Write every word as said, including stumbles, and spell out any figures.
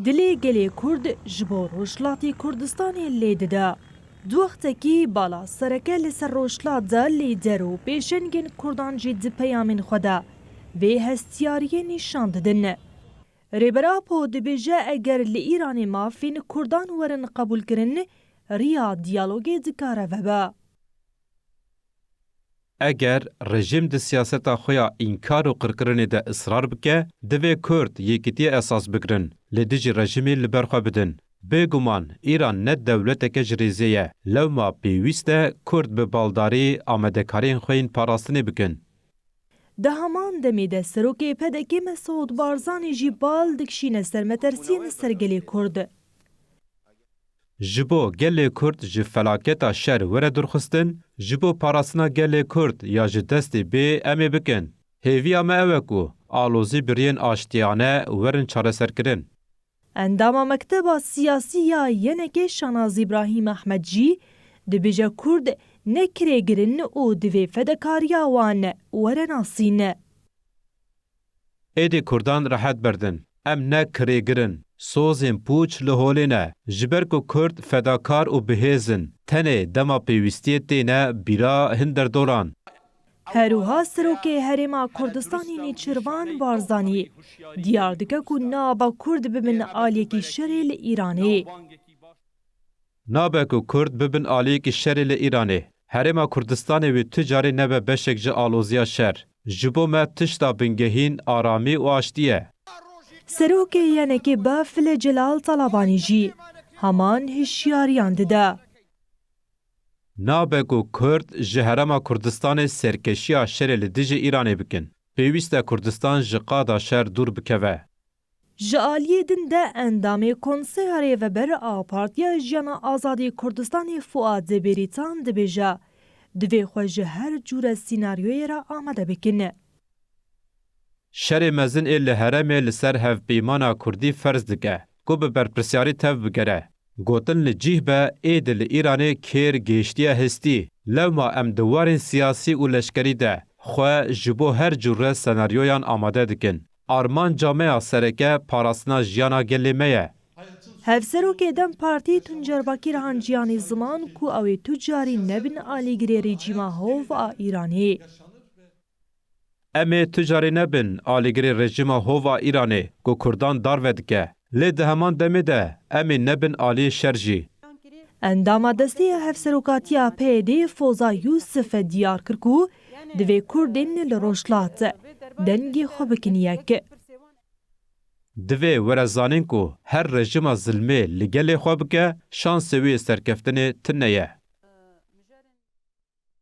Dilê gelê Kurd ji bo Rojhilatê Kurdistanê lê dide. Di wextekî bala sereke li ser Rojhilat de lêder û pêşengên Kurdan jî di peyamên xwe de vê hestiyariyê nîşan didin. Rêber Apo dibêje eger li Îranê mafên Kurdan werin qebûlkirin, riya diyalogê dikare vebe. Eger rejîm di siyaseta xwe ya înkar û qirkirinê de israr bike, divê Kurd yekîtiyê esas bigirin. Li dijî rejîmê li ber xwe bidin. Bêguman Îran ne dewleteke ji rêzê ye. Lewma pêwîst e Kurd bi baldarî amadekariyên xwe yên parastinê bikin. Di heman demê de serokê P D K Mesûd Barzanî jî bal dikişîne ser metersiyên li ser gelê Kurd. Ji bo gelê Kurd ji felaketa şer were dûrxistin, ji bo parastina gelê Kurd ya ji destê bê em ê bikin. Hêviya me ew e ku alozî bi riyên aştiyane werin çareserkirin. Endama Mekteba Siyasî ya Y N K Şanaz Îbrahîm Ehmed jî dibêje Kurd ne kirêgir in û divê fedakariya wan were nasîn. Êdî Kurdan rehet berdin. Em ne kirêgir in. Sozên pûç li holê ne. Ji ber ku Kurd fedakar û bihêz in, tenê dema pêwîstiyê têne bîra hin derdoran. Her wiha Serokê Herêma Kurdistanê Nêçîrvan Barzanî diyar dike ku nabe Kurd bibin aliyekî şerê li Îranê. Nabe ku Kurd bibin aliyekî şerê li Îranê. Herêma Kurdistanê wê tu carî nebe beşek ji aloziya şer. Ji bo me tişta bingehîn aramî û aştî ye. Serokê Y N K Bafile Celal Talabanî jî heman hişyariyan dide. Nabe ku Kurd ji Herêma Kurdistanê serkeşiya şerê li dijî Îranê bikin. Pêwîst e Kurdistan ji qada şer dûr bikeve. Ji aliyê din de endamê Konseya Rêveber a Partiya Jiyana Azadî Kurdistanê Fuad Bêrîtan dibêje, divê xwe ji her cûre sînaryoyê re amade bikin. Şerê mezin ê li herêmê li ser hevpeymana Kurdî ferz dike ku bi berpirsyarî tev bigere. Gotin li cih be êdî li Îranê kêr gihiştiye hestî. Lewma em di warên siyasî û leşkerî de xwe ji bo her cûre senaryoyan amade dikin. Armanca me ya sereke parastina jiyana gelê me ye. Hevserokê dem Partî Tuncer Bakîr Hanciyanî ziman ku ew ê tu carî nebin alîgirê rejîma hov a Îranê. Em ê tu carî nebin alîgirê rejîma hov a Îranê ku Kurdan darve dike. Lê di heman demê de em ê nebin aliyê şer jî. Endama Desteya Hevserokatiya P Y D Foza Yûsif diyar kir ku divê Kurdên li Rojhilat dengê xwe bikin yek. Divê were zanîn ku her rejîma zilmê li gelê xwe bike, şansê wî yê serkeftinê tune ye.